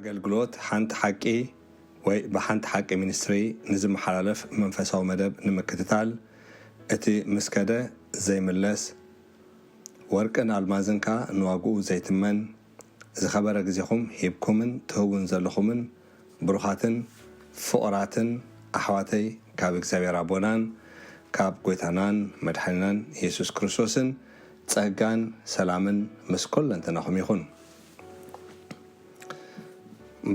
ኣገልግሎት ሓንቲ ሓቂ ወይ ብሓንቲ ሓቂ ሚኒስትሪ ንዝመሓላለፍ መንፈሳዊ መደብ ንምክትታል፣ እቲ ምስ ከደ ዘይምለስ፣ ወርቅን ኣልማዝን ከኣ ንዋግኡ ዘይትመን፣ ዝኸበረ ግዜኹም ሂብኩምን ትህቡን ዘለኹምን ብሩኻትን ፍቑራትን ኣሕዋተይ፣ ካብ እግዚኣብሔር ኣቦናን ካብ ጐይታናን መድሓኒናን የሱስ ክርስቶስን ጸጋን ሰላምን ምስ ኰለንተናኹም ይኹን።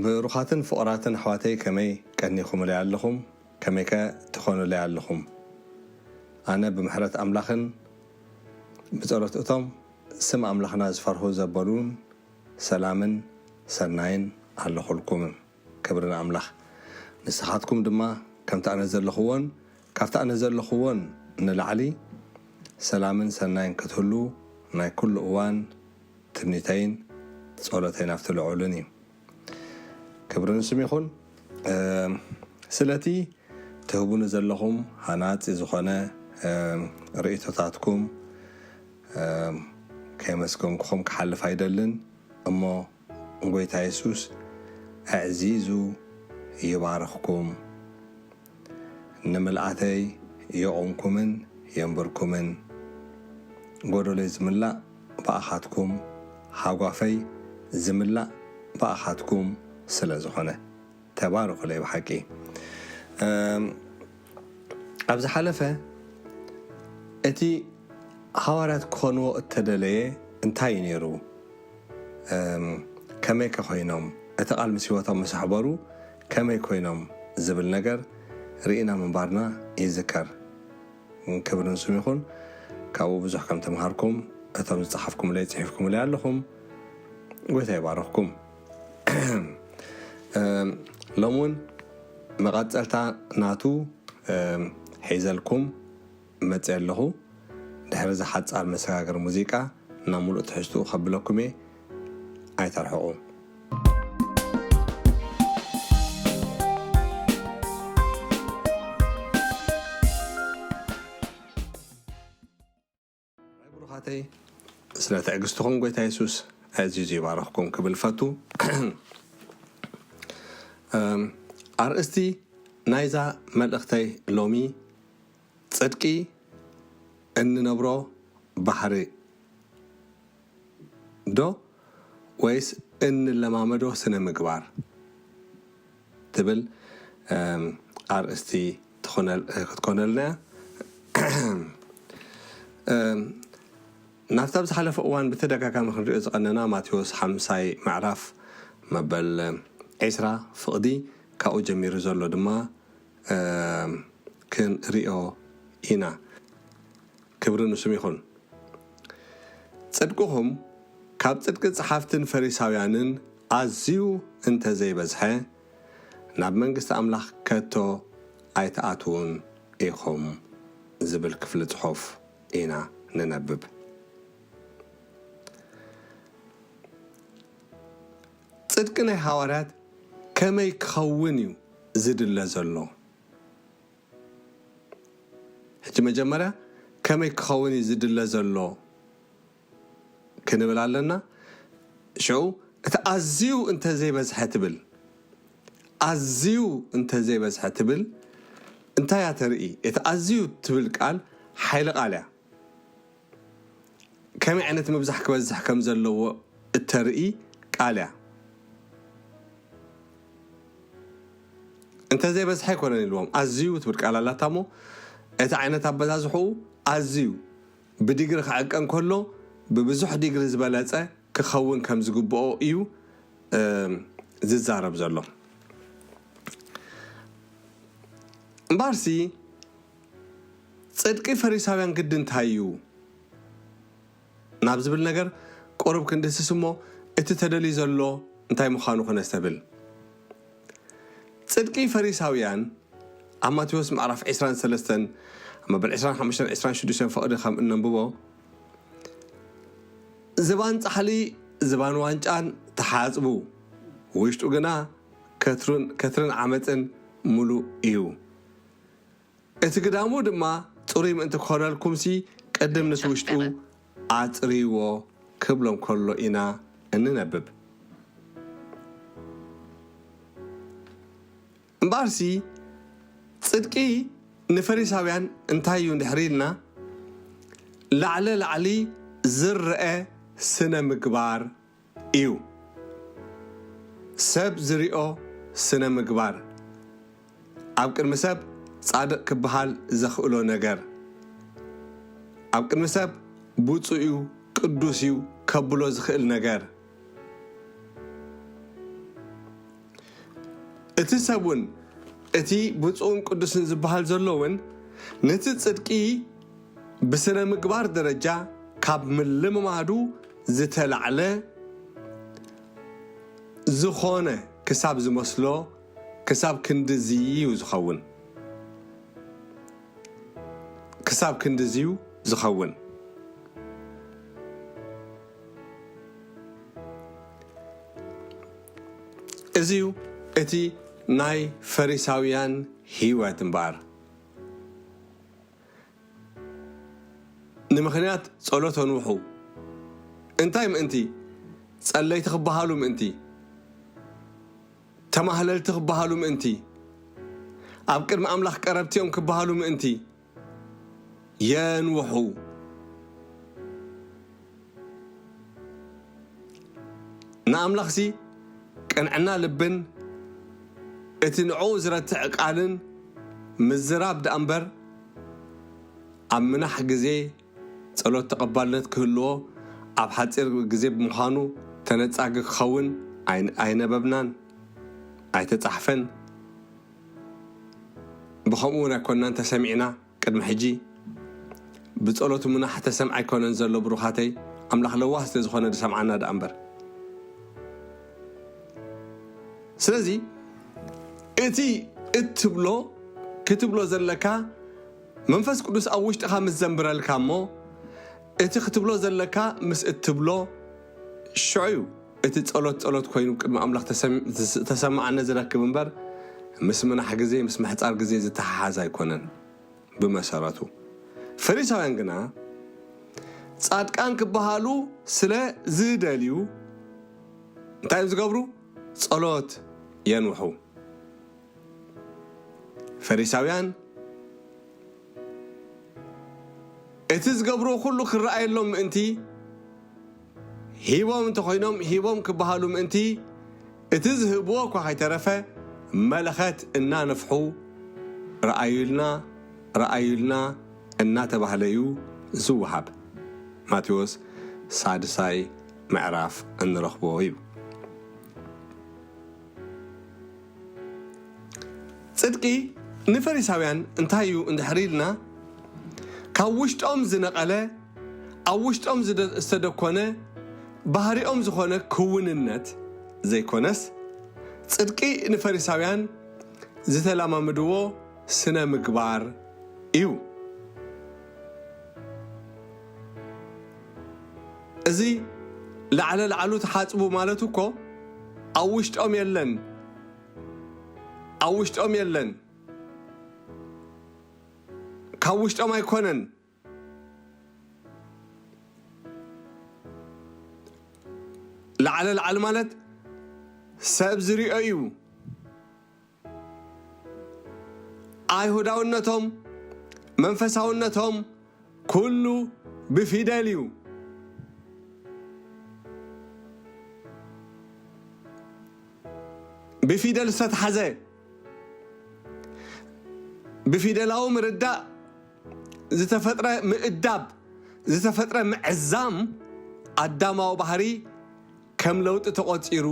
ብሩኻትን ፍቑራትን ኣሕዋተይ፣ ከመይ ቀኒኹምለይ ኣለኹም? ከመይከ ትኾኑለይ ኣለኹም? ኣነ ብምሕረት ኣምላኽን ብጸሎት እቶም ስም ኣምላኽና ዝፈርሁ ዘበሉን ሰላምን ሰናይን ኣለኹልኩም። ክብሪ ንኣምላኽ። ንስኻትኩም ድማ ከምቲ ኣነ ዘለኹዎን ካብቲ ኣነ ዘለኹዎን ንላዕሊ ሰላምን ሰናይን ክትህሉ ናይ ኩሉ እዋን ትምኒተይን ጸሎተይን ኣብቲ ልዑልን እዩ። ክብሪ ንስም ይኹን። እም፣ ስለቲ ትህቡኒ ዘለኹም ሃናጺ ዝኾነ፣ እም፣ ርእይቶታትኩም፣ እም፣ ከየመስገንኩኹም ክሓልፍ ኣይደልን። እሞ ጎይታ የሱስ ኣዕዚዙ ይባርኽኩም። ንምልኣተይ የቑምኩምን የንብርኩምን። ጎደሎይ ዝምላእ ብኣኻትኩም፣ ሃጓፈይ ዝምላእ ብኣኻትኩም ስለ ዝኾነ። ተባረኹለይ ብሓቂ። እም፣ ኣብ ዝሓለፈ እቲ ሃዋርያት ክኾንዎ እተደለየ እንታይ እዩ ነይሩ? እም፣ ከመይ ከ ኮይኖም? እቲ ቃል ምስ ህይወቶም ምስ ኣሕበሩ ከመይ ኮይኖም ዝብል ነገር ርኢና ምንባርና ይዝከር። ክብሪ ንስም ይኹን። ካብኡ ብዙሕ ከም ተምሃርኩም፣ እቶም ዝጸሓፍኩምለይ፣ ጽሒፍኩምለይ ኣለኹም፣ ጎይታ ይባርኽኩም። እም፣ ሎሚ እውን መቐጸልታ ናቱ፣ እም፣ ሒዘልኩም መጽእ ኣለኹ። ድሕሪ እዚ ሓጻር መሰጋገሪ ሙዚቃ ናብ ምሉእ ትሕዝትኡ ከብለኩም እየ። ኣይተርሕቑ። ናይ ብሩኻተይ፣ ስለ ትዕግስትኹም ጎይታ የሱስ ኣዝዩ ይባረኽኩም ክብል ፈቱ። እም፣ ኣርእስቲ ናይዛ መልእኽተይ ሎሚ፣ ጽድቂ እንነብሮ ባህሪ ዶ ወይስ እንለማመዶ ስነ ምግባር ትብል፣ እም፣ ኣርእስቲ ትኾነል-፣ ክትኮነልና እያ። እም፣ ናብታ ኣብ ዝሓለፈ እዋን ብተደጋጋሚ ክንሪኦ ዝቐነና ማቴዎስ ሓምሳይ ምዕራፍ መበል ዒስራ ፍቕዲ ካብኡ ጀሚሩ ዘሎ ድማ፣ እም፣ ክንሪኦ ኢና። ክብሪ ንስም ይኹን። ጽድቅኹም ካብ ጽድቂ ጸሓፍትን ፈሪሳውያንን ኣዝዩ እንተ ዘይበዝሐ፣ ናብ መንግስቲ ኣምላኽ ከቶ ኣይትኣትዉን ኢኹም ዝብል ክፍሊ ጽሑፍ ኢና ንነብብ። ጽድቂ ናይ ሃዋርያት ከመይ ክኸውን እዩ ዝድለ ዘሎ? ሕጂ መጀመርያ ከመይ ክኸውን እዩ ዝድለ ዘሎ ክንብል ኣለና። ሽዑ እቲ ኣዝዩ እንተ ዘይበዝሐ ትብል፣ ኣዝዩ እንተ ዘይበዝሐ ትብል እንታይ እያ ተርኢ? እቲ ኣዝዩ ትብል ቃል ሓይሊ ቃል እያ። ከመይ ዓይነት ምብዛሕ ክበዝሕ ከም ዘለዎ እተርኢ ቃል እያ። እንተ ዘይበዝሐ ኣይኮነን ኢልዎም፣ ኣዝዩ ትብል ቃል ኣላታ እሞ፣ እቲ ዓይነት ኣበዛዝሕኡ ኣዝዩ ብዲግሪ ክዕቀን ከሎ፣ ብብዙሕ ዲግሪ ዝበለጸ ክኸውን ከም ዝግብኦ እዩ፣ እም፣ ዝዛረብ ዘሎ። እምበኣርሲ፣ ጽድቂ ፈሪሳውያን ግዲ እንታይ እዩ? ናብ ዝብል ነገር ቁሩብ ክንድህስስ እሞ፣ እቲ ተደልዩ ዘሎ እንታይ ምዃኑ ክነስተብል። ጽድቂ ፈሪሳውያን ኣብ ማቴዎስ ምዕራፍ ዕስራን ሰለስተን፣ ኣብ መበል ዕስራን ሓሙሽተን ዕስራን ሽዱሽተን ፍቕዲ ከም እነንብቦ፣ ዝባን ጻሕሊ ዝባን ዋንጫን ተሓጽቡ፣ ውሽጡ ግና ከትሩን፣ ከትርን ዓመጽን ምሉእ እዩ። እቲ ግዳሙ ድማ ጽሩይ ምእንቲ ክኾነልኩምሲ፣ ቅድም ንሱ ውሽጡ ኣጽርይዎ ክብሎም ከሎ ኢና እንነብብ። እምበኣርሲ ጽድቂ ንፈሪሳውያን እንታይ እዩ እንድሕር ኢልና፣ ላዕለ ላዕሊ ዝረአ ስነ ምግባር እዩ። ሰብ ዝሪኦ ስነ ምግባር፣ ኣብ ቅድሚ ሰብ ጻድቕ ክበሃል ዘኽእሎ ነገር፣ ኣብ ቅድሚ ሰብ ብፁዕ እዩ፣ ቅዱስ እዩ ከብሎ ዝኽእል ነገር፣ እቲ ሰብ እውን፣ እቲ ብፁዕን ቅዱስን ዝበሃል ዘሎ እውን፣ ነቲ ጽድቂ ብስነ ምግባር ደረጃ ካብ ምልምማዱ ዝተላዕለ ዝኾነ ክሳብ ዝመስሎ፣ ክሳብ ክንድዚ እዩ ዝኸውን። ክሳብ ክንድዚ እዩ ዝኸውን። እዚ እዩ እቲ ናይ ፈሪሳውያን ህይወት እምበኣር። ንምኽንያት ጸሎት ኣንውሑ። እንታይ ምእንቲ? ጸለይቲ ክበሃሉ ምእንቲ። ተማህለልቲ ክበሃሉ ምእንቲ። ኣብ ቅድሚ ኣምላኽ ቀረብቲ እዮም ክበሃሉ ምእንቲ። የንውሑ። ንኣምላኽሲ ቅንዕና ልብን እቲ ንዕኡ ዝረትዕ ቃልን ምዝራብ ደኣ እምበር፣ ኣብ ምናሕ ግዜ ጸሎት ተቐባልነት ክህልዎ ኣብ ሓጺር ግዜ ብምዃኑ ተነጻጊ ክኸውን ኣይ-፣ ኣይነበብናን፣ ኣይተጻሕፈን። ብኸምኡ እውን ኣይኮንናን ተሰሚዕና። ቅድሚ ሕጂ ብጸሎቱ ምናሕ ተሰምዓ ኣይኮነን ዘሎ ብሩኻተይ፣ ኣምላኽ ለዋህ ስለ ዝኾነ ዝሰምዓና ደኣ እምበር። ስለዚ እቲ እትብሎ፣ ክትብሎ ዘለካ መንፈስ ቅዱስ ኣብ ውሽጥኻ ምስ ዘንብረልካ እሞ፣ እቲ ክትብሎ ዘለካ ምስ እትብሎ ሽዑ እዩ እቲ ጸሎት ጸሎት ኮይኑ ቅድሚ ኣምላኽ ተሰም-፣ ተሰማዕነት ዝረክብ እምበር፣ ምስ ምናሕ ግዜ፣ ምስ ምሕጻር ግዜ ዝተሓሓዝ ኣይኮነን። ብመሰረቱ ፈሪሳውያን ግና ጻድቃን ክበሃሉ ስለ ዝደልዩ እንታይ እዮም ዝገብሩ? ጸሎት የንውሑ። ፈሪሳውያን እቲ ዝገብርዎ ኩሉ ክረኣየሎም ምእንቲ፣ ሂቦም እንተኾይኖም ሂቦም ክበሃሉ ምእንቲ፣ እቲ ዝህብዎ እኳ ከይተረፈ መለኸት እናነፍሑ፣ "ረኣዩልና፣ ረኣዩልና" እናተባህለ እዩ ዝወሃብ። ማቴዎስ ሳድሳይ ምዕራፍ እንረኽቦ እዩ። ጽድቂ ንፈሪሳውያን እንታይ እዩ እንድሕር ኢልና፣ ካብ ውሽጦም ዝነቐለ፣ ኣብ ውሽጦም ዝደ-፣ ዝተደኮነ፣ ባህሪኦም ዝኾነ ክውንነት ዘይኮነስ፣ ጽድቂ ንፈሪሳውያን ዝተለማመድዎ ስነ ምግባር እዩ። እዚ ላዕለ ላዕሉ ተሓጽቡ ማለት እኮ ኣብ ውሽጦም የለን፣ ኣብ ውሽጦም የለን፣ ካብ ውሽጦም ኣይኮነን። ላዕለ ላዕሊ ማለት ሰብ ዝሪኦ እዩ። ኣይሁዳውነቶም፣ መንፈሳውነቶም ኩሉ ብፊደል እዩ። ብፊደል ዝተታሕዘ፣ ብፊደላዊ ምርዳእ ዝተፈጥረ ምእዳብ፣ ዝተፈጥረ ምዕዛም ኣዳማዊ ባህሪ ከም ለውጢ ተቖጺሩ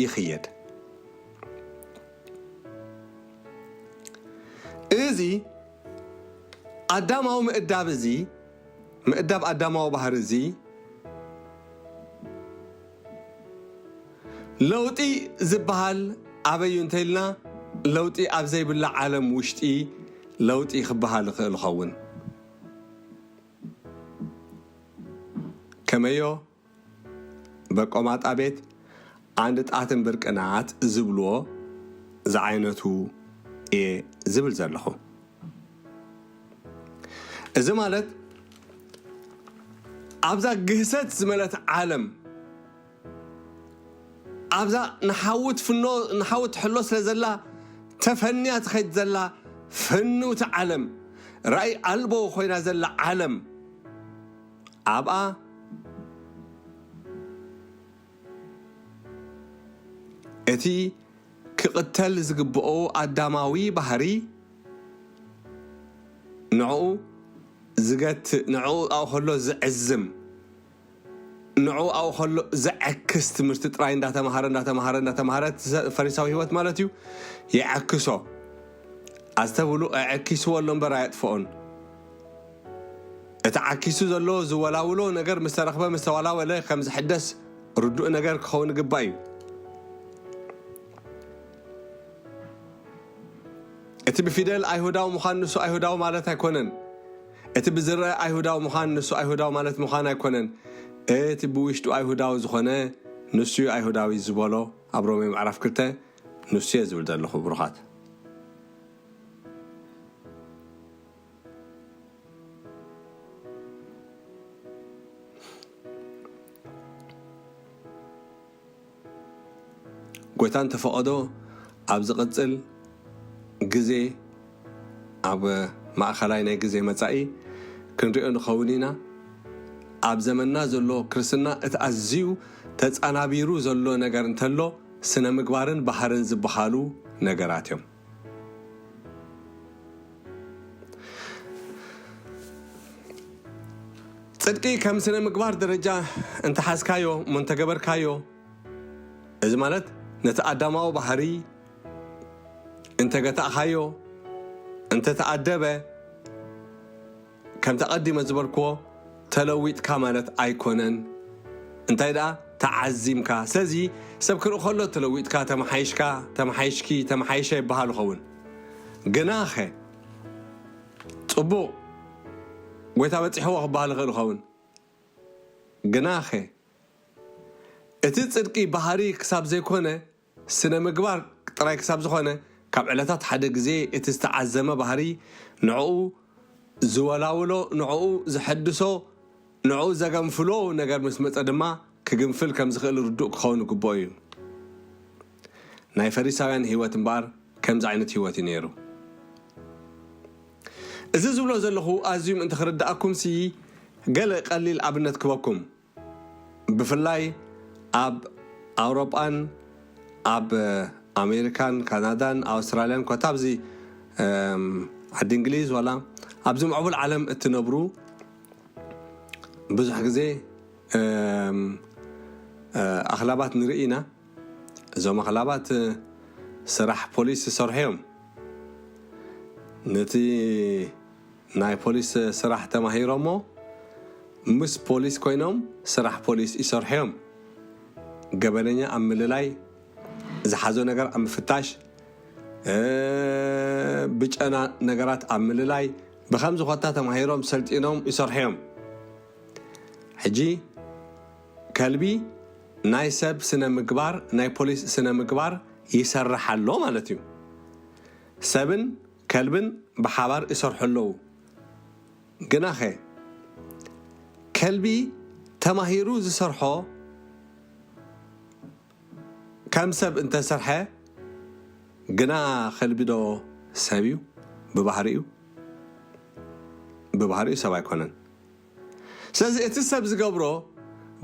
ይኽየድ። እዚ ኣዳማዊ ምእዳብ እዚ፣ ምእዳብ ኣዳማዊ ባህሪ እዚ፣ ለውጢ ዝበሃል ኣበይ እዩ እንተኢልና፣ ለውጢ ኣብ ዘይብላ ዓለም ውሽጢ ለውጢ ክበሃል ይኽእል ይኸውን። ከመዮ? በቆማጣ ቤት ኣንድ ጣትን ብርቂ ናት ዝብልዎ ዝዓይነቱ እየ ዝብል ዘለኹ። እዚ ማለት ኣብዛ ግህሰት ዝመለት ዓለም፣ ኣብዛ ንሓዊ ትፍኖ፣ ንሓዊ ትሕሎ ስለ ዘላ ተፈንያ ትኸይድ ዘላ ፍንውቲ ዓለም፣ ራእይ ኣልቦ ኮይና ዘላ ዓለም፣ ኣብኣ እቲ ክቕተል ዝግብኦ ኣዳማዊ ባህሪ ንዕኡ ዝገትእ፣ ንዕኡ ኣብኡ ከሎ ዝዕዝም፣ ንዕኡ ኣብኡ ከሎ ዘዐክስ ትምህርቲ ጥራይ እንዳተምሃረ፣ እንዳተምሃረ፣ እንዳተምሃረ፣ እቲ ፈሪሳዊ ህይወት ማለት እዩ፣ የዐክሶ። ኣስተብህሉ፣ ኣዐኪስዎ ኣሎ እምበር ኣየጥፍኦን። እቲ ዓኪሱ ዘሎ ዝወላውሎ ነገር ምስ ተረኽበ፣ ምስ ተወላወለ ከም ዝሕደስ ርዱእ ነገር ክኸውን ይግባእ እዩ። እቲ ብፊደል ኣይሁዳዊ ምዃን ንሱ ኣይሁዳዊ ማለት ኣይኮነን። እቲ ብዝረአ ኣይሁዳዊ ምዃን ንሱ ኣይሁዳዊ ማለት ምዃን ኣይኮነን። እቲ ብውሽጡ ኣይሁዳዊ ዝኾነ ንሱ እዩ ኣይሁዳዊ ዝበሎ ኣብ ሮሜ ምዕራፍ ክልተ ንሱ እየ ዝብል ዘለኹ ብሩኻት። ጎይታ እንተፈቐዶ ኣብ ዝቕጽል ግዜ ኣብ ማእኸላይ ናይ ግዜ መጻኢ ክንሪኦ ንኸውን ኢና። ኣብ ዘመንና ዘሎ ክርስትና እቲ ኣዝዩ ተጻናቢሩ ዘሎ ነገር እንተሎ ስነ ምግባርን ባህርን ዝበሃሉ ነገራት እዮም። ጽድቂ ከም ስነ ምግባር ደረጃ እንተሓዝካዮ እሞ እንተገበርካዮ፣ እዚ ማለት ነቲ ኣዳማዊ ባህሪ እንተገታእኻዮ፣ እንተተኣደበ፣ ከምቲ ኣቐዲመ ዝበልክዎ ተለዊጥካ ማለት ኣይኮነን። እንታይ ደኣ ተዓዚምካ። ስለዚ ሰብ ክርኢ ከሎ ተለዊጥካ፣ ተመሓይሽካ፣ ተመሓይሽኪ፣ ተመሓይሸ ይበሃል ይኸውን። ግናኸ ጽቡቕ ጎይታ በጺሕዎ ክበሃል ይኽእል ይኸውን። ግናኸ እቲ ጽድቂ ባህሪ ክሳብ ዘይኮነ፣ ስነ ምግባር ጥራይ ክሳብ ዝኾነ፣ ካብ ዕለታት ሓደ ግዜ እቲ ዝተዓዘመ ባህሪ ንዕኡ ዝወላውሎ፣ ንዕኡ ዘሐድሶ፣ ንዕኡ ዘገንፍሎ ነገር ምስ መጸ ድማ ክግንፍል ከም ዝኽእል ርዱእ ክኸውን ይግብኦ እዩ። ናይ ፈሪሳውያን ህይወት እምበኣር ከምዚ ዓይነት ህይወት እዩ ነይሩ። እዚ ዝብሎ ዘለኹ ኣዝዩ ምእንቲ ክርድኣኩምሲ ገለ ቀሊል ኣብነት ክበኩም። ብፍላይ ኣብ ኣውሮጳን ኣብ ኣሜሪካን ካናዳን ኣውስትራልያን ኮታ ኣብዚ፣ እም፣ ዓዲ እንግሊዝ ዋላ ኣብዚ ምዕቡል ዓለም እትነብሩ ብዙሕ ግዜ፣ እም፣ እ፣ ኣኽላባት ንርኢ ኢና። እዞም ኣኽላባት፣ እ፣ ስራሕ ፖሊስ ይሰርሑ እዮም። ነቲ ናይ ፖሊስ ስራሕ ተማሂሮሞ ምስ ፖሊስ ኮይኖም ስራሕ ፖሊስ ይሰርሑ እዮም። ገበነኛ ኣብ ምልላይ፣ ዝሓዞ ነገር ኣብ ምፍታሽ፣ እ፣ ብጨና ነገራት ኣብ ምልላይ፣ ብኸምዚ ኮታ ተማሂሮም ሰልጢኖም ይሰርሑ እዮም። ሕጂ ከልቢ ናይ ሰብ ስነ ምግባር፣ ናይ ፖሊስ ስነ ምግባር ይሰርሕ ኣሎ ማለት እዩ። ሰብን ከልብን ብሓባር ይሰርሑ ኣለዉ። ግናኸ ከልቢ ተማሂሩ ዝሰርሖ ከም ሰብ እንተሰርሐ፣ ግና ከልቢ ዶ ሰብ እዩ? ብባህሪኡ፣ ብባህሪኡ ሰብ ኣይኮነን። ስለዚ እቲ ሰብ ዝገብሮ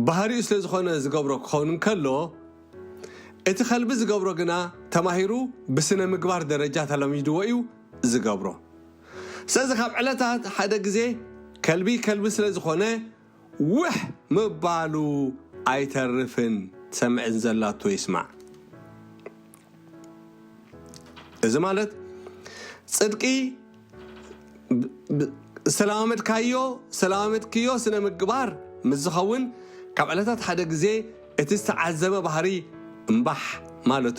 ባህሪኡ ስለ ዝኾነ ዝገብሮ ክኸውን እንከሎ፣ እቲ ከልቢ ዝገብሮ ግና ተማሂሩ ብስነ ምግባር ደረጃ ተለሚድዎ እዩ ዝገብሮ። ስለዚ ካብ ዕለታት ሓደ ግዜ ከልቢ ከልቢ ስለ ዝኾነ ውሕ ምባሉ ኣይተርፍን። ትሰምዕን ዘላቶ ይስማዕ። እዚ ማለት ጽድቂ ብ-፣ ብ-፣ ዝተለማመድካዮ፣ ዝተለማመድክዮ ስነ ምግባር ምስ ዝኸውን፣ ካብ ዕለታት ሓደ ግዜ እቲ ዝተዓዘመ ባህሪ እምባሕ ማለቱ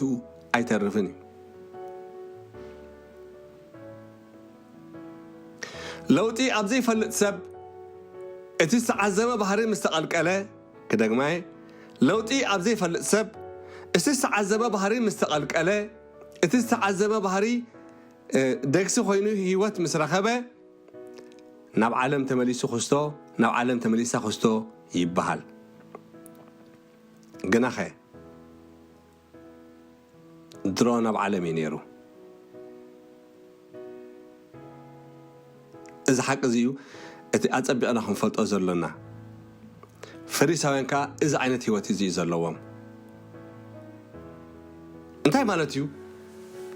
ኣይተርፍን እዩ። ለውጢ ኣብ ዘይፈልጥ ሰብ እቲ ዝተዓዘመ ባህሪ ምስ ተቐልቀለ፣ ክደግማየ፣ ለውጢ ኣብ ዘይፈልጥ ሰብ እቲ ዝተዓዘመ ባህሪ ምስ ተቐልቀለ፣ እቲ ዝተዓዘመ ባህሪ፣ እ፣ ደግሲ ኮይኑ ህይወት ምስ ረኸበ፣ ናብ ዓለም ተመሊሱ ክስቶ፣ ናብ ዓለም ተመሊሳ ክስቶ ይበሃል። ግናኸ ድሮ ናብ ዓለም እዩ ነይሩ። እዚ ሓቂ እዚ እዩ እቲ ኣጸቢቕና ክንፈልጦ ዘሎና። ፈሪሳውያን ከኣ እዚ ዓይነት ህይወት እዚ እዩ ዘለዎም። እንታይ ማለት እዩ?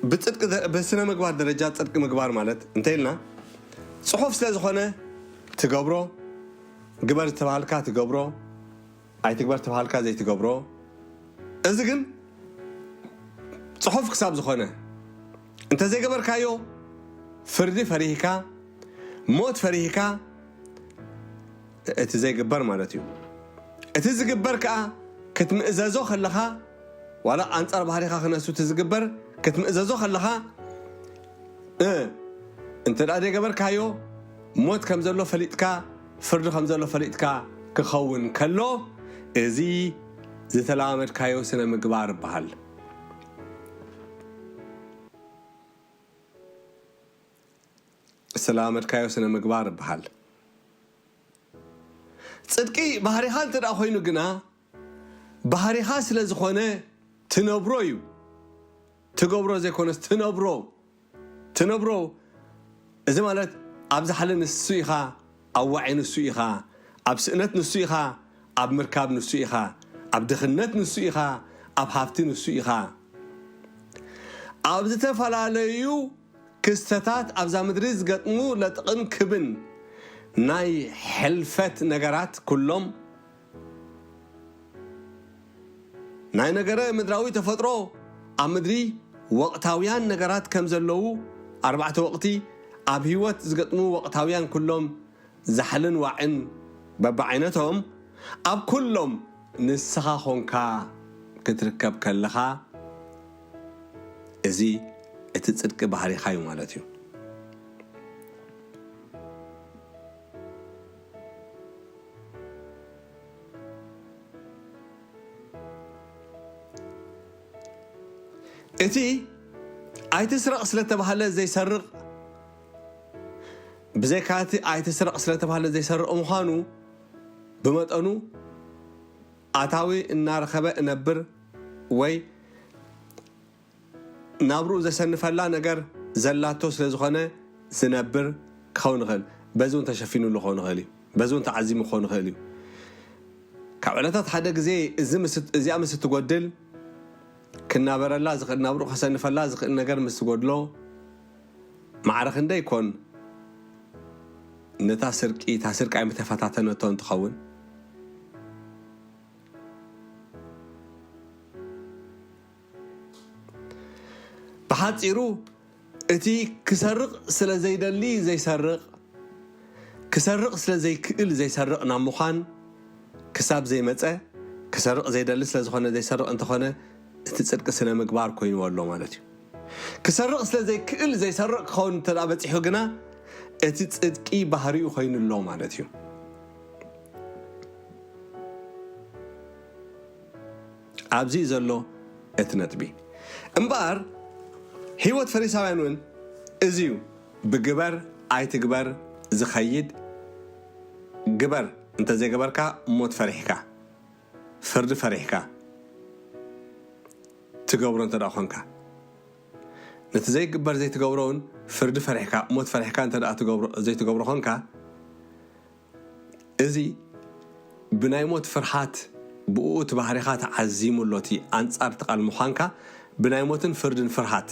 ብጽድቂ ደ-፣ ብስነ ምግባር ደረጃ ጽድቂ ምግባር ማለት እንተ ኢልና፣ ጽሑፍ ስለ ዝኾነ ትገብሮ፣ ግበር ዝተባሃልካ ትገብሮ፣ ኣይትግበር ተባሃልካ ዘይትገብሮ። እዚ ግን ጽሑፍ ክሳብ ዝኾነ፣ እንተ ዘይገበርካዮ ፍርዲ ፈሪህካ፣ ሞት ፈሪህካ፣ እቲ ዘይግበር ማለት እዩ። እቲ ዝግበር ከኣ ክትምእዘዞ ከለኻ፣ ዋላ ኣንጻር ባህሪኻ ክነሱ እቲ ዝግበር ክትምእዘዞ ከለኻ፣ እ፣ እንተ ደኣ ዘይገበርካዮ፣ ሞት ከም ዘሎ ፈሊጥካ፣ ፍርዲ ከም ዘሎ ፈሊጥካ ክኸውን ከሎ፣ እዚ ዝተለማመድካዮ ስነ ምግባር ይበሃል። ዝተለማመድካዮ ስነ ምግባር ይበሃል። ጽድቂ ባህሪኻ እንተ ደኣ ኮይኑ ግና፣ ባህሪኻ ስለ ዝኾነ ትነብሮ እዩ። ትገብሮ ዘይኮነስ ትነብሮ። ትነብሮ፣ እዚ ማለት ኣብ ዝሓለ ንሱ ኢኻ፣ ኣብ ዋዒ ንሱ ኢኻ፣ ኣብ ስእነት ንሱ ኢኻ፣ ኣብ ምርካብ ንሱ ኢኻ፣ ኣብ ድኽነት ንሱ ኢኻ፣ ኣብ ሃብቲ ንሱ ኢኻ። ኣብ ዝተፈላለዩ ክስተታት ኣብዛ ምድሪ ዝገጥሙ ለጥቕን ክብን ናይ ሕልፈት ነገራት ኩሎም ናይ ነገረ ምድራዊ ተፈጥሮ ኣብ ምድሪ ወቕታውያን ነገራት ከም ዘለዉ ኣርባዕተ ወቕቲ ኣብ ህይወት ዝገጥሙ ወቕታውያን ኩሎም ዛሕልን ዋዕን በብዓይነቶም ኣብ ኩሎም ንስኻ ኾንካ ክትርከብ ከለኻ እዚ እቲ ጽድቂ ባህሪኻ እዩ ማለት እዩ። እቲ ኣይትስረቕ ስለተባህለ ዘይሰርቕ፣ ብዘይካ እቲ ኣይትስረቕ ስለተባህለ ዘይሰርቕ ምዃኑ ብመጠኑ ኣታዊ እናረኸበ እነብር ወይ ናብርኡ ዘሰንፈላ ነገር ዘላቶ ስለ ዝኾነ ዝነብር ክኸውን ይኽእል። በዚ እውን ተሸፊኑሉ ክኸውን ይኽእል እዩ። በዚ እውን ተዓዚሙ ክኸውን ይኽእል እዩ። ካብ ዕለታት ሓደ ግዜ እዚ ምስ-፣ እዚኣ ምስ እትጎድል ክናበረላ ዝኽእል፣ ናብርኡ ከሰንፈላ ዝኽእል ነገር ምስ ዝጎድሎ ማዕረ ክንደይ ኮን ነታ ስርቂ፣ እታ ስርቂ ኣይምተፈታተነቶን ትኸውን? ብሓጺሩ እቲ ክሰርቕ ስለ ዘይደሊ ዘይሰርቕ፣ ክሰርቕ ስለ ዘይክእል ዘይሰርቕ ናብ ምዃን ክሳብ ዘይመጸ፣ ክሰርቕ ዘይደሊ ስለ ዝኾነ ዘይሰርቕ እንተኾነ፣ እቲ ጽድቂ ስነ ምግባር ኮይንዎ ኣሎ ማለት እዩ። ክሰርቕ ስለ ዘይክእል ዘይሰርቕ ክኸውን እንተ ደኣ በጺሑ ግና፣ እቲ ጽድቂ ባህሪኡ ኮይኑ ኣሎ ማለት እዩ። ኣብዚ እዩ ዘሎ እቲ ነጥቢ። እምበኣር ህይወት ፈሪሳውያን እውን እዚ እዩ። ብግበር ኣይትግበር ዝኸይድ፣ ግበር እንተ ዘይገበርካ ሞት ፈሪሕካ፣ ፍርዲ ፈሪሕካ ትገብሮ እንተ ደኣ ኾንካ፣ ነቲ ዘይግበር ዘይትገብሮ እውን ፍርዲ ፈሪሕካ፣ ሞት ፈሪሕካ እንተ ደኣ ትገብሮ፣ ዘይትገብሮ ኾንካ፣ እዚ ብናይ ሞት ፍርሃት ብኡ እቲ ባህሪኻ ተዓዚሙ ኣሎ። እቲ ኣንጻር እቲ ቃል ምዃንካ ብናይ ሞትን ፍርድን ፍርሃት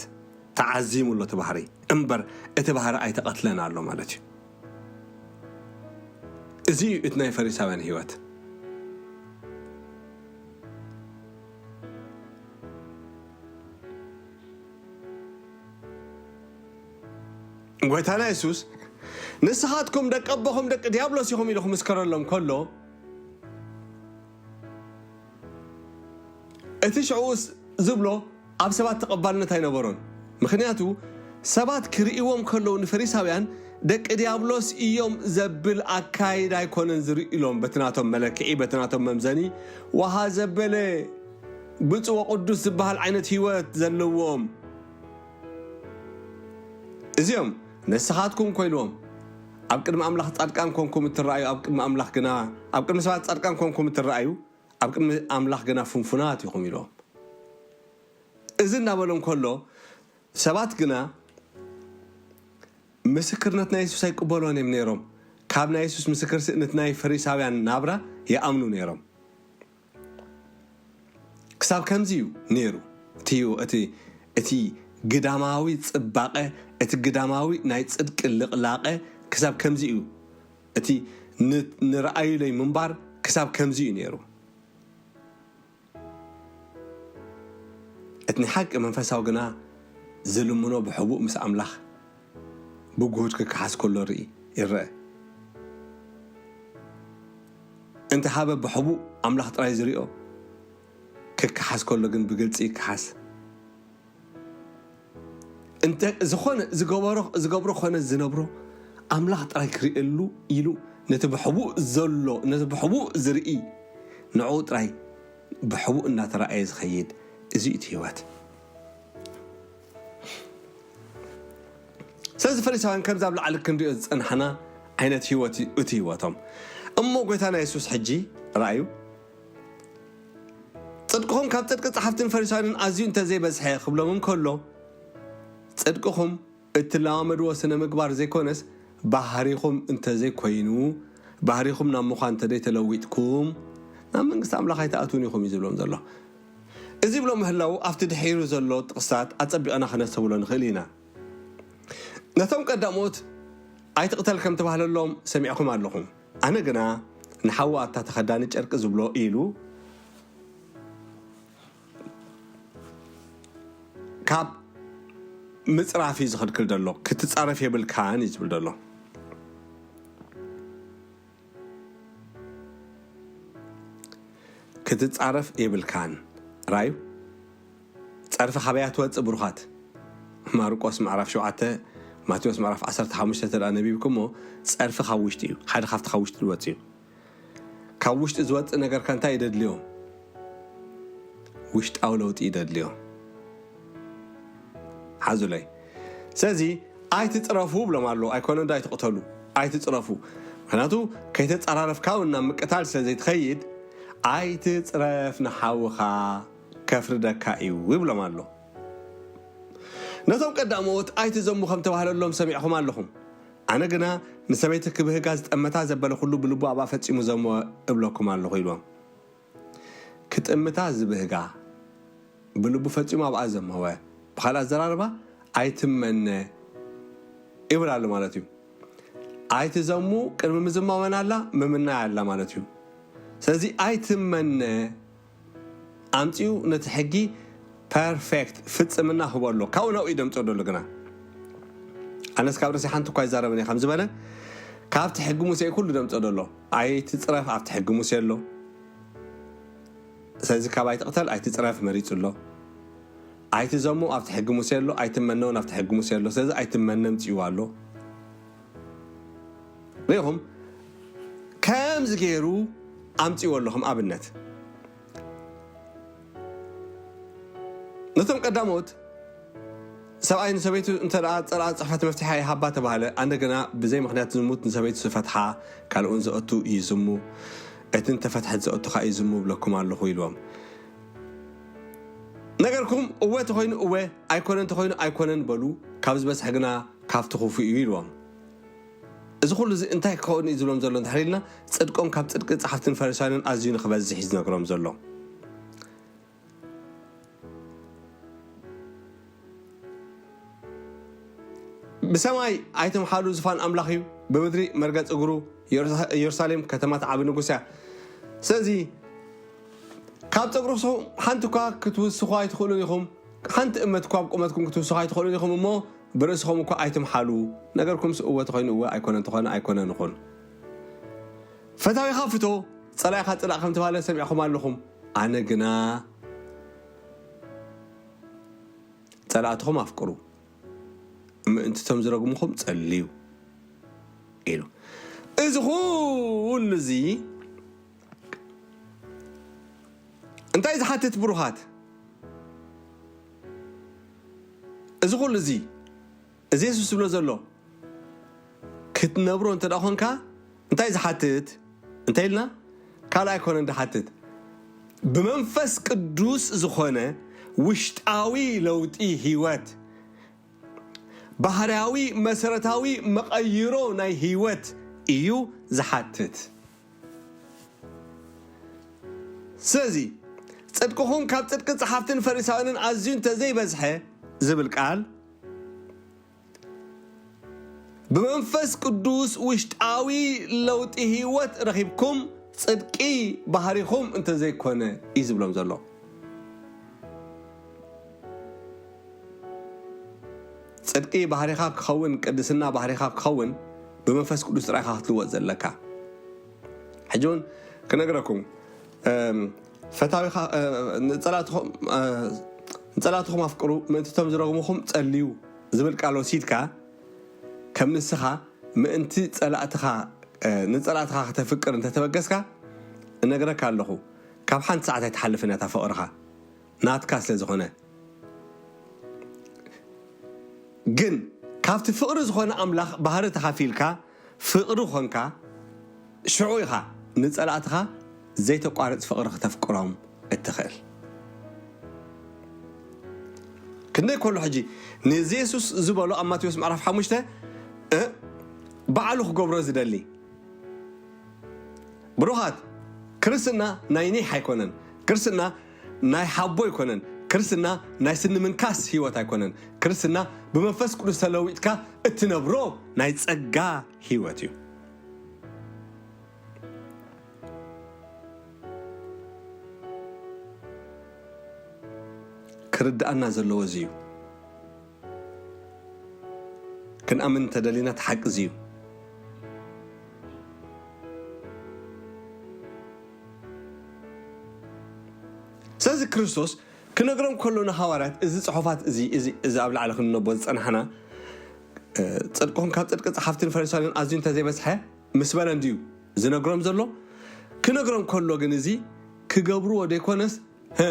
ተዓዚሙ ኣሎ እቲ ባህሪ። እምበር እቲ ባህሪ ኣይተቐትለን ኣሎ ማለት እዩ። እዚ እዩ እቲ ናይ ፈሪሳውያን ህይወት። ጎይታና የሱስ፣ "ንስኻትኩም ደቂ ኣቦኹም ደቂ ዲያብሎስ ኢኹም" ኢሉ ክምስከረሎም ከሎ፣ እቲ ሽዑ ዝብሎ ኣብ ሰባት ተቐባልነት ኣይነበሮን። ምኽንያቱ ሰባት ክርእይዎም ከለዉ ንፈሪሳውያን ደቂ ዲያብሎስ እዮም ዘብል ኣካይዳ ኣይኮነን ዝርእይሎም። በቲ ናቶም መለክዒ፣ በቲ ናቶም መምዘኒ፣ ወሃ ዘበለ ብፁዕ ወቅዱስ ዝበሃል ዓይነት ህይወት ዘለዎም እዚኦም። "ንስኻትኩም" ኮይንዎም፣ "ኣብ ቅድሚ ኣምላኽ ጻድቃን ኮንኩም እትረኣዩ፣ ኣብ ቅድሚ ኣምላኽ ግና፣ ኣብ ቅድሚ ሰባት ጻድቃን ኮንኩም እትረኣዩ፣ ኣብ ቅድሚ ኣምላኽ ግና ፍንፉናት ኢኹም" ኢሎም። እዚ እናበሎም ከሎ ሰባት ግና ምስክርነት ናይ የሱስ ኣይቅበሎን እዮም ነይሮም። ካብ ናይ የሱስ ምስክር ስእነት ናይ ፈሪሳውያን ናብራ ይኣምኑ ነይሮም። ክሳብ ከምዚ እዩ ነይሩ። እቲ እቲ እቲ ግዳማዊ ጽባቐ፣ እቲ ግዳማዊ ናይ ጽድቂ ልቕላቐ ክሳብ ከምዚ እዩ። እቲ ን- ንረኣዩለይ ምንባር ክሳብ ከምዚ እዩ ነይሩ። እቲ ናይ ሓቂ መንፈሳዊ ግና ዝልምኖ ብሕቡእ ምስ ኣምላኽ ብጉሁድ ክከሓስ ከሎ ርኢ ይረአ። እንተ ሃበ ብሕቡእ ኣምላኽ ጥራይ ዝሪኦ ክከሓስ ከሎ ግን ብግልጺ ይከሓስ። እንተ ዝኾነ ዝገበሮ ዝገብሮ ኾነ ዝነብሮ ኣምላኽ ጥራይ ክርእየሉ ኢሉ ነቲ ብሕቡእ ዘሎ ነቲ ብሕቡእ ዝርኢ ንዕኡ ጥራይ ብሕቡእ እናተረኣየ ዝኸይድ እዚ እቲ ህይወት። ስለዚ ፈሪሳውያን ከምዚ ኣብ ላዕሊ ክንሪኦ ዝጸናሕና ዓይነት ህይወት እዩ እቲ ህይወቶም። እሞ ጎይታና የሱስ ሕጂ ረኣዩ ጽድቅኹም ካብ ጽድቂ ጸሓፍትን ፈሪሳውያንን ኣዝዩ እንተዘይበዝሐ ክብሎም እንከሎ ጽድቅኹም እትለማመድዎ ስነ ምግባር ዘይኮነስ ባህሪኹም እንተዘይኮይኑ ባህሪኹም ናብ ምዃን እንተዘይተለዊጥኩም ናብ መንግስቲ ኣምላኽ ኣይትኣትውን ኢኹም እዩ ዝብሎም ዘሎ። እዚ ብሎ ምህላው ኣብቲ ድሒሩ ዘሎ ጥቕስታት ኣጸቢቕና ክነስተብሎ ንኽእል ኢና። ነቶም ቀዳሞት ኣይትቕተል ከም ተባህለሎም ሰሚዕኹም ኣለኹም። ኣነ ግና ንሓዊ ኣታ ተኸዳኒ ጨርቂ ዝብሎ ኢሉ ካብ ምፅራፍ እዩ ዝኽልክል ዘሎ ክትፃረፍ የብልካን እዩ ዝብል ዘሎ። ክትፃረፍ የብልካን ራዩ። ፀርፊ ካበያ ትወፅእ ብሩኻት? ማርቆስ ምዕራፍ ሸውዓተ፣ ማቴዎስ ምዕራፍ ዓሰርተ ሓሙሽተ ተደኣ ነቢብኩሞ ፀርፊ ካብ ውሽጢ እዩ። ሓደ ካብቲ ካብ ውሽጢ ዝወፅእ እዩ። ካብ ውሽጢ ዝወፅእ ነገር ከ እንታይ ይደድልዮም? ውሽጣዊ ለውጢ ይደድልዮም። ሓዙለይ። ስለዚ ኣይትፅረፉ ብሎም ኣሎ። ኣይኮነ ዶ ኣይትቕተሉ፣ ኣይትፅረፉ። ምክንያቱ ከይተፀራረፍካ እውን ናብ ምቅታል ስለ ዘይትኸይድ ኣይትፅረፍ ንሓውኻ ከፍርደካ እዩ ይብሎም ኣሎ። ነቶም ቀዳሞት ኣይትዘሙ ከም ተባህለሎም ሰሚዕኹም ኣለኹም። ኣነ ግና ንሰበይቲ ክብህጋ ዝጠመታ ዘበለ ኩሉ ብልቡ ኣብኣ ፈጺሙ ዘመወ እብለኩም ኣለኹ ኢልዎም። ክጥምታ ዝብህጋ ብልቡ ፈጺሙ ኣብኣ ዘመወ። ብኻልእ ኣዘራርባ ኣይትመነ ይብል ኣሎ ማለት እዩ። ኣይትዘሙ ቅድሚ ምዝማው መን ኣላ? ምምናይ ኣላ ማለት እዩ። ስለዚ ኣይትመነ ኣምጺኡ ነቲ ሕጊ ፐርፌክት ፍጽምና ህቦ ኣሎ። ካብኡ ናብኡ እዩ ደምጾ ደሎ ግና። ኣነስ ካብ ርእሲ ሓንቲ እኳ ይዛረብን እየ ከም ዝበለ ካብቲ ሕጊ ሙሴ እዩ ኩሉ ደምጾ ደሎ። ኣይትጽረፍ ኣብቲ ሕጊ ሙሴ ኣሎ። ስለዚ ካብ ኣይትቕተል ኣይትጽረፍ መሪጹ ኣሎ። ኣይትዘሙ ኣብቲ ሕጊ ሙሴ ኣሎ፣ ኣይትመነውን ኣብቲ ሕጊ ሙሴ ኣሎ። ስለዚ ኣይትመነ ኣምጺኡ ኣሎ። ርኢኹም ከምዚ ገይሩ ኣምጺዎ ኣለኹም ኣብነት። ነቶም ቀዳሞት ሰብኣይ ንሰበይቱ እንተ ደኣ ጸርኣ ጽሕፈት መፍትሒ ኣይሃባ ተባህለ፣ ኣነ ግና ብዘይ ምኽንያት ዝሙት ንሰበይቱ ዝፈትሓ ካልእውን ዘእቱ ይዝሙ፣ እቲ እንተፈትሐት ዘእቱ ከኣ ይዝሙ እብለኩም ኣለኹ ኢልዎም። ነገርኩም እወ ተኾይኑ እወ፣ ኣይኮነን ተኾይኑ ኣይኮነን በሉ፣ ካብ ዝበዝሐ ግና ካብቲ ክፉእ እዩ ኢልዎም። እዚ ኩሉ እዚ እንታይ ክኸውን እዩ ዝብሎም ዘሎ እንድሕር ኢልና፣ ጽድቆም ካብ ጽድቂ ጸሓፍትን ፈሪሳውያንን ኣዝዩ ንኽበዝሕ እዩ ዝነግሮም ዘሎ። ብሰማይ ኣይትምሓሉ፣ ዝፋን ኣምላኽ እዩ፣ ብምድሪ መርገጽ እግሩ፣ ኢየሩሳ- ኢየሩሳሌም ከተማ ትዓቢ ንጉስ እያ። ስለዚ ካብ ጸጉርኹም ሓንቲ እኳ ክትውስኹ ኣይትኽእሉን ኢኹም፣ ሓንቲ እመት እኳ ኣብ ቁመትኩም ክትውስኹ ኣይትኽእሉን ኢኹም እሞ ብርእስኹም እኳ ኣይትምሓሉ። ነገርኩምስ እወ ተኾይኑ እወ፣ ኣይኮነን ተኾነ ኣይኮነን ይኹን። ፈታዊኻ ፍቶ፣ ጸላኢኻ ጽላእ ከም ተባለ ሰሚዕኹም ኣለኹም። ኣነ ግና ጸላእትኹም ኣፍቅሩ፣ ምእንቲ እቶም ዝረግሙኹም ጸልዩ ኢሉ። እዚ ኩሉ እዚ እንታይ ዝሓትት ብሩኻት? እዚ ኩሉ እዚ እዚ የሱስ ዝብሎ ዘሎ ክትነብሮ እንተ ደኣ ኾንካ እንታይ ዝሓትት እንተ ኢልና ካልእ ኣይኮነን ዝሓትት፣ ብመንፈስ ቅዱስ ዝኾነ ውሽጣዊ ለውጢ ህይወት። ባህርያዊ መሰረታዊ መቐይሮ ናይ ህይወት እዩ ዝሓትት። ስለዚ ጽድቅኹም ካብ ጽድቂ ጸሓፍትን ፈሪሳውያንን ኣዝዩ እንተዘይበዝሐ ዝብል ቃል ብመንፈስ ቅዱስ ውሽጣዊ ለውጢ ህይወት ረኺብኩም ጽድቂ ባህሪኹም እንተዘይኮነ እዩ ዝብሎም ዘሎ። ጽድቂ ባህሪኻ ክኸውን፣ ቅድስና ባህሪኻ ክኸውን ብመንፈስ ቅዱስ ጥራይኻ ክትልወጥ ዘለካ። ሕጂ እውን ክነግረኩም፣ እም፣ ፈታዊኻ፣ እ፣ ንጸላእትኹም፣ እ፣ ንጸላእትኹም ኣፍቅሩ፣ ምእንቲ እቶም ዝረግሙኹም ጸልዩ ዝብል ቃል ወሲድካ፣ ከም ንስኻ ምእንቲ ጸላእትኻ፣ እ፣ ንጸላእትኻ ከተፍቅር እንተተበገስካ፣ እነግረካ ኣለኹ፣ ካብ ሓንቲ ሰዓት ኣይትሓልፍን እያ እታ ፍቕርኻ፣ ናትካ ስለ ዝኾነ። ግን ካብቲ ፍቕሪ ዝኾነ ኣምላኽ ባህሪ ተኻፊልካ ፍቕሪ ኾንካ፣ ሽዑ ኢኻ ንጸላእትኻ ዘይተቋርጽ ፍቕሪ ክተፍቅሮም እትኽእል። ክንደይ ከሎ ሕጂ ንዚ የሱስ ዝበሎ ኣብ ማቴዎስ ምዕራፍ ሓሙሽተ፣ እ፣ ባዕሉ ክገብሮ ዝደሊ። ብሩኻት፣ ክርስትና ናይ ኒሕ ኣይኮነን። ክርስትና ናይ ሓቦ ኣይኮነን። ክርስትና ናይ ስኒ ምንካስ ህይወት ኣይኮነን። ክርስትና ብመንፈስ ቅዱስ ተለዊጥካ እትነብሮ ናይ ጸጋ ህይወት እዩ። ክርድኣና ዘለዎ እዚ እዩ። ክንኣምን እንተደሊና እቲ ሓቂ እዚ እዩ። ስለዚ ክርስቶስ ክነግሮም ከሎ ንሃዋርያት እዚ ጽሑፋት እዚ፣ እዚ፣ እዚ ኣብ ላዕሊ ክንነቦ ዝጸናሕና፣ እ፣ ጽድቅኹም ካብ ጽድቂ ጸሓፍትን ፈሪሳውያንን ኣዝዩ እንተዘይበዝሐ ምስ በለ እንድዩ ዝነግሮም ዘሎ። ክነግሮም ከሎ ግን እዚ ክገብርዎ ዘይኮነስ፣ ሀ፣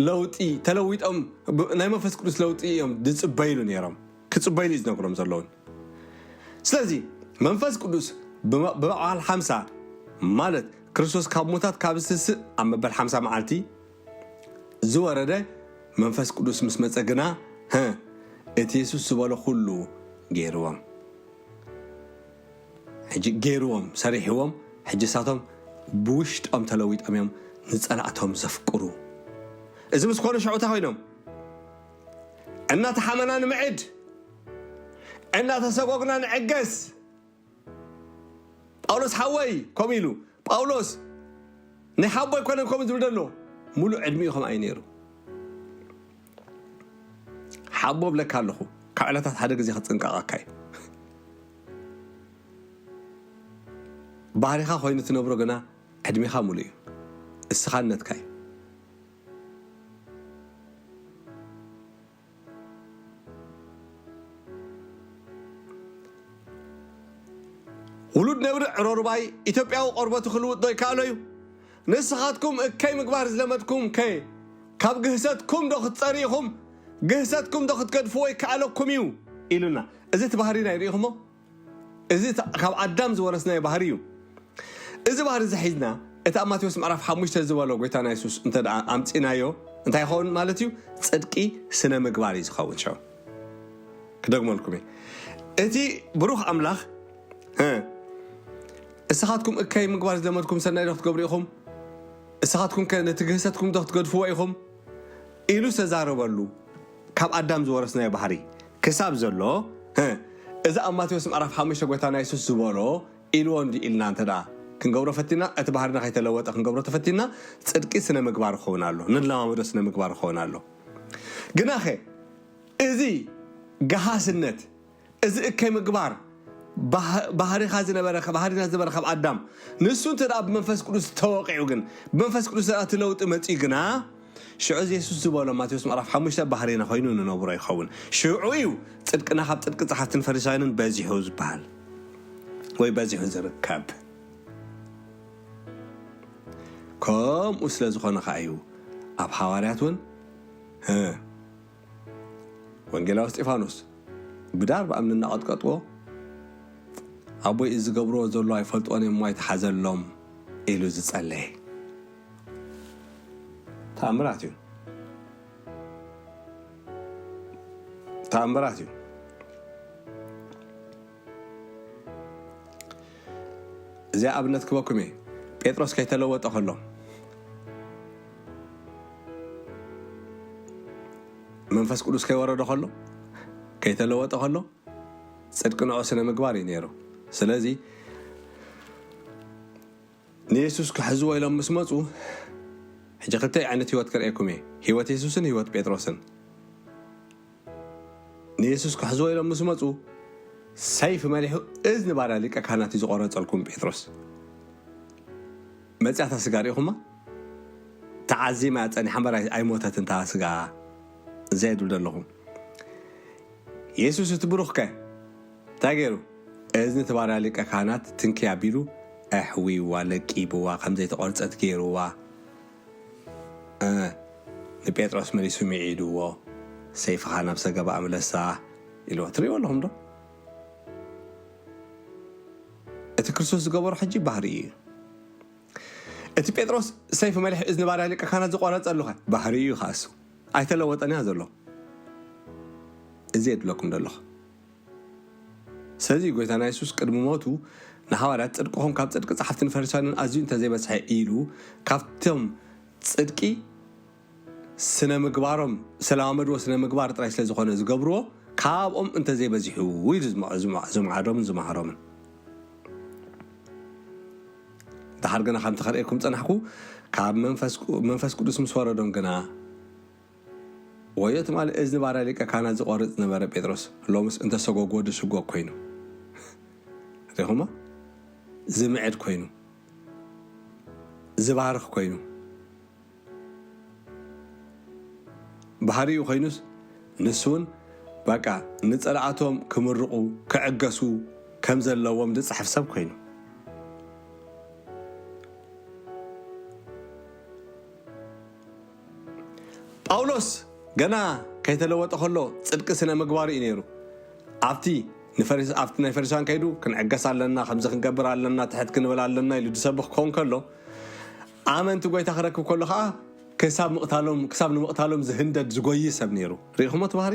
ለውጢ ተለዊጦም ብ-፣ ናይ መንፈስ ቅዱስ ለውጢ እዮም ዝጽበይሉ ነይሮም። ክጽበይሉ እዩ ዝነግሮም ዘለውን። ስለዚ መንፈስ ቅዱስ ብመ-፣ ብበዓል ሓምሳ ማለት ክርስቶስ ካብ ሙታት ካብ ዝትስእ ኣብ መበል ሓምሳ መዓልቲ ዝወረደ መንፈስ ቅዱስ ምስ መጸ ግና፣ ሀ፣ እቲ የሱስ ዝበሎ ኩሉ ገይርዎም። ሕጂ ገይርዎም፣ ሰሪሕዎም፣ ሕጂ ሳቶም ብውሽጦም ተለዊጦም እዮም ንጸላእቶም ዘፍቅሩ። እዚ ምስ ኮነ ሽዑ እንታይ ኮይኖም? እናተሓመና ንምዕድ፣ እናተሰጎግና ንዕገስ። ጳውሎስ ሓወይ ከምኡ ኢሉ፣ ጳውሎስ ናይ ሓቦ ኣይኮነን ከምኡ ዝብል ዘሎ፣ ሙሉእ ዕድሚኡ ከምኣ እዩ ነይሩ። ሓቦ ብለካ ኣለኹ፣ ካብ ዕለታት ሓደ ግዜ ክጽንቀቐካ እዩ። ባህሪኻ ኮይኑ ትነብሮ ግና ዕድሜኻ ሙሉእ እዩ። እስኻነትካ እዩ። ውሉድ ነብሪ ዕሮርባይ ኢትዮጵያዊ ቆርበቱ ክልውጥ ዶ ይከኣሎ እዩ? ንስኻትኩም እከይ ምግባር ዝለመድኩም ከ ካብ ግህሰትኩም ዶ ክትጸሪ ኢኹም? ግህሰትኩም ዶ ክትገድፍዎ ይከኣለኩም እዩ? ኢሉና። እዚ እቲ ባህሪና ይርኢኹሞ? እዚ እታ ካብ ኣዳም ዝወረስናዮ ባህሪ እዩ። እዚ ባህሪ እዚ ሒዝና እቲ ኣብ ማቴዎስ ምዕራፍ ሓሙሽተ ዝበሎ ጎይታና የሱስ እንተ ደኣ ኣምጺእናዮ እንታይ ይኸውን ማለት እዩ? ጽድቂ ስነ ምግባር እዩ ዝኸውን። ሸው ክደግመልኩም እየ። እቲ ብሩኽ ኣምላኽ፣ እ፣ እስኻትኩም እከይ ምግባር ዝለመድኩም ሰናይ ዶ ክትገብሩ ኢኹም? እስኻትኩም ከ ነቲ ግህሰትኩም ዶ ክትገድፍዎ ኢኹም? ኢሉ ዝተዛረበሉ ካብ ኣዳም ዝወረስናዮ ባህሪ ክሳብ ዘሎ፣ እ፣ እዚ ኣብ ማቴዎስ ምዕራፍ ሓሙሽተ ጎይታና የሱስ ዝበሎ ኢልዎ እንዲ ኢልና እንተ ደኣ ክንገብሮ ፈቲና፣ እቲ ባህርና ከይተለወጠ ክንገብሮ ተፈቲና፣ ጽድቂ ስነ ምግባር ክኸውን ኣሎ፣ ንለማመዶ ስነ ምግባር ክኸውን ኣሎ። ግናኸ እዚ ገሃስነት፣ እዚ እከይ ምግባር፣ ባህ-፣ ባህሪኻ ዝነበረ፣ ባህሪና ዝነበረ ካብ ኣዳም፣ ንሱ እንተ ደኣ ብመንፈስ ቅዱስ ተወቒዑ ግን፣ ብመንፈስ ቅዱስ ደኣ እቲ ለውጢ መጺኡ ግና፣ ሽዑ እዚ የሱስ ዝበሎ ማቴዎስ ምዕራፍ ሓሙሽተ ባህሪና ኮይኑ ንነብሮ ይኸውን። ሽዑ እዩ ጽድቅና ካብ ጽድቂ ጸሓፍትን ፈሪሳውያንን በዚሑ ዝበሃል ወይ በዚሑ ዝርከብ። ከምኡ ስለ ዝኾነ ኸኣ እዩ ኣብ ሃዋርያት እውን፣ እ፣ ወንጌላዊ እስጢፋኖስ ብዳርባ እምኒ እናቐጥቀጥዎ፣ "ኣቦይ፣ እዚ ዝገብርዎ ዘለዉ ኣይፈልጥዎን እዮም እሞ ኣይትሓዘሎም" ኢሉ ዝጸለየ። ተኣምራት እዩ። ተኣምራት እዩ። እዚ ኣብነት ክበኩም እየ። ጴጥሮስ ከይተለወጠ ከሎ፣ መንፈስ ቅዱስ ከይወረዶ ከሎ፣ ከይተለወጠ ከሎ፣ ጽድቂ ንዑ ስነ ምግባር እዩ ነይሩ። ስለዚ ንየሱስ ክሕዝዎ ኢሎም ምስ መፁ፣ ሕጂ ክልተ ዓይነት ህይወት ከርእየኩም እየ። ህይወት የሱስን ህይወት ጴጥሮስን። ንየሱስ ክሕዝዎ ኢሎም ምስ መፁ፣ ሰይፍ መሊሑ እዝኒ ባርያ ሊቀ ካህናት እዩ ዝቆረፀልኩም። ጴጥሮስ መፅያ፣ እታ ስጋ ርኢኹማ? ተዓዚማ ጸኒሓ እምበር ኣይ- ኣይሞተትን እታ ስጋ። ዘየድሉ ዘለኹም የሱስ እቲ ብሩኽከ እንታይ ገይሩ? እዝኒ እቲ ባርያ ሊቀ ካህናት ትንኪ ኣቢሉ ኣሕዊዋ፣ ለቂብዋ፣ ከም ዘይተቆርጸት ገይርዋ። እ፣ ንጴጥሮስ መሊሱ ሚዒድዎ፣ ሰይፍኻ ናብ ሰገባ ኣምለሳ ኢልዎ። ትርእይዎ ኣለኹም ዶ? እቲ ክርስቶስ ዝገበሮ ሕጂ ባህሪ እዩ። እቲ ጴጥሮስ ሰይፍ መሊሑ እዝኒ ባርያ ሊቀ ካህናት ዝቆረጸሉኸ ባህሪ እዩ። ከኣሱ ኣይተለወጠን እያ ዘሎ። እዚ የድለኩም ዘለኹ። ስለዚ ጎይታና የሱስ ቅድሚ ሞቱ ንሃዋርያት፣ ጽድቅኹም ካብ ጽድቂ ጸሓፍትን ፈሪሳውያንን ኣዝዩ እንተዘይበዝሐ ኢሉ፣ ካብቶም ጽድቂ ስነ ምግባሮም፣ ዝተለማመድዎ ስነ ምግባር ጥራይ ስለ ዝኾነ ዝገብርዎ፣ ካብኦም እንተዘይበዚሑ ኢሉ ዝመ- ዝመ- ዝመዓዶምን ዝመሃሮምን። ደሓር ግና ከምቲ ከርእየኩም ጸናሕኩ፣ ካብ መንፈስ ቅዱስ ምስ ወረዶም ግና፣ ወዮ ትማሊ እዝኒ ባርያ ሊቀ ካህናት ዝቆርጽ ነበረ ጴጥሮስ፣ ሎምስ እንተሰጎግዎ ድስጎግ ኮይኑ። ሪኹማ? ዝምዕድ ኮይኑ፣ ዝባርኽ ኮይኑ፣ ባህሪኡ ኮይኑስ፣ ንሱ እውን በቃ ንጸላእቶም ክምርቑ፣ ክዕገሱ ከም ዘለዎም ዝጽሕፍ ሰብ ኮይኑ። ጳውሎስ ገና ከይተለወጠ ከሎ ጽድቂ ስነ ምግባሩ እዩ ነይሩ። ኣብቲ ንፈሪስ- ኣብቲ ናይ ፈሪሳውያን ከይዱ ክንዕገስ ኣለና፣ ከምዚ ክንገብር ኣለና፣ ትሕት ክንብል ኣለና ኢሉ ዝሰብኽ ክኸውን ከሎ፣ ኣመንቲ ጎይታ ክረክብ ከሎ ከዓ ክሳብ ምቕታሎም፣ ክሳብ ንምቕታሎም ዝህንደድ ዝጎይ ሰብ ነይሩ። ርኢኹሞ እቲ ባህሪ?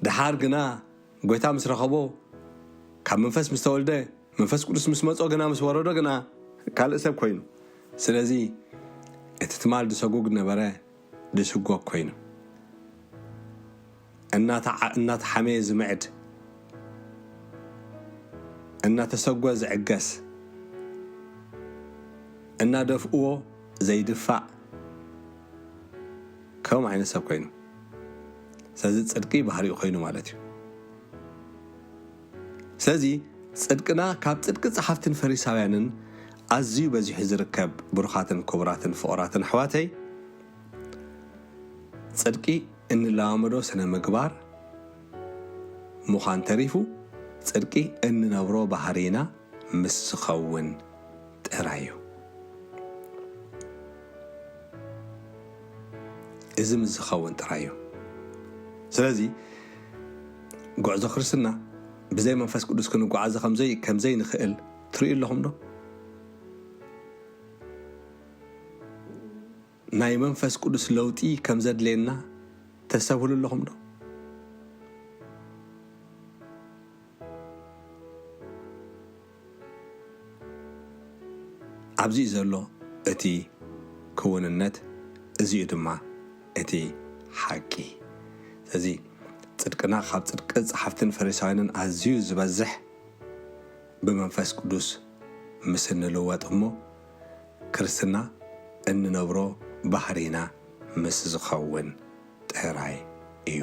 ደሓር ግና ጎይታ ምስ ረኸቦ፣ ካብ መንፈስ ምስ ተወልደ፣ መንፈስ ቅዱስ ምስ መጾ ግና፣ ምስ ወረዶ ግና ካልእ ሰብ ኮይኑ። ስለዚ እቲ ትማል ዝሰጉግ ነበረ፣ ዝስጎግ ኮይኑ። እናተዓ- እናተሓመየ ዝምዕድ፣ እናተሰጎ ዝዕገስ፣ እናደፍእዎ ዘይድፋእ፣ ከምኡ ዓይነት ሰብ ኮይኑ። ስለዚ ጽድቂ ባህሪኡ ኮይኑ ማለት እዩ። ስለዚ ጽድቅና ካብ ጽድቂ ጸሓፍትን ፈሪሳውያንን ኣዝዩ በዚሑ ዝርከብ። ብሩኻትን ክቡራትን ፍቑራትን ኣሕዋተይ፣ ጽድቂ እንለማመዶ ስነ ምግባር ምዃን ተሪፉ፣ ጽድቂ እንነብሮ ባህሪና ምስ ዝኸውን ጥራይ እዩ። እዚ ምስ ዝኸውን ጥራይ እዩ። ስለዚ ጉዕዞ ክርስትና ብዘይ መንፈስ ቅዱስ ክንጓዓዞ ከምዘይ- ከምዘይንኽእል ትርእዩ ኣለኹም ዶ? ናይ መንፈስ ቅዱስ ለውጢ ከም ዘድልየና ተስተብህሉ ኣለኹም ዶ? ኣብዚ እዩ ዘሎ እቲ ክውንነት፣ እዚ እዩ ድማ እቲ ሓቂ። ስለዚ ጽድቅና ካብ ጽድቂ ጸሓፍትን ፈሪሳውያንን ኣዝዩ ዝበዝሕ፣ ብመንፈስ ቅዱስ ምስ እንልወጥ እሞ፣ ክርስትና እንነብሮ ባህሪና ምስ ዝኸውን ጥራይ እዩ።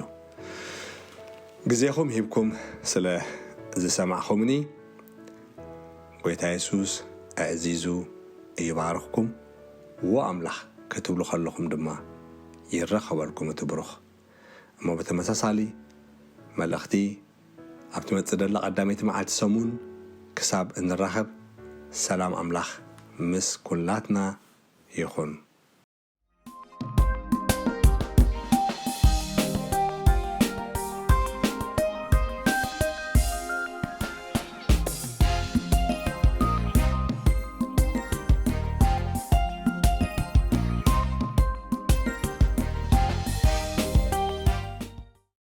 ግዜኹም ሂብኩም ስለ ዝሰማዕኹምኒ፣ ጎይታ የሱስ ኣዕዚዙ ይባርኽኩም። ዎ ኣምላኽ ክትብሉ ከለኹም ድማ ይረኸበልኩም እቲ ብሩኽ። እሞ ብተመሳሳሊ መልእኽቲ ኣብ ትመጽእ ደላ ቀዳመይቲ መዓልቲ ሰሙን ክሳብ እንራኸብ፣ ሰላም ኣምላኽ ምስ ኩላትና ይኹን።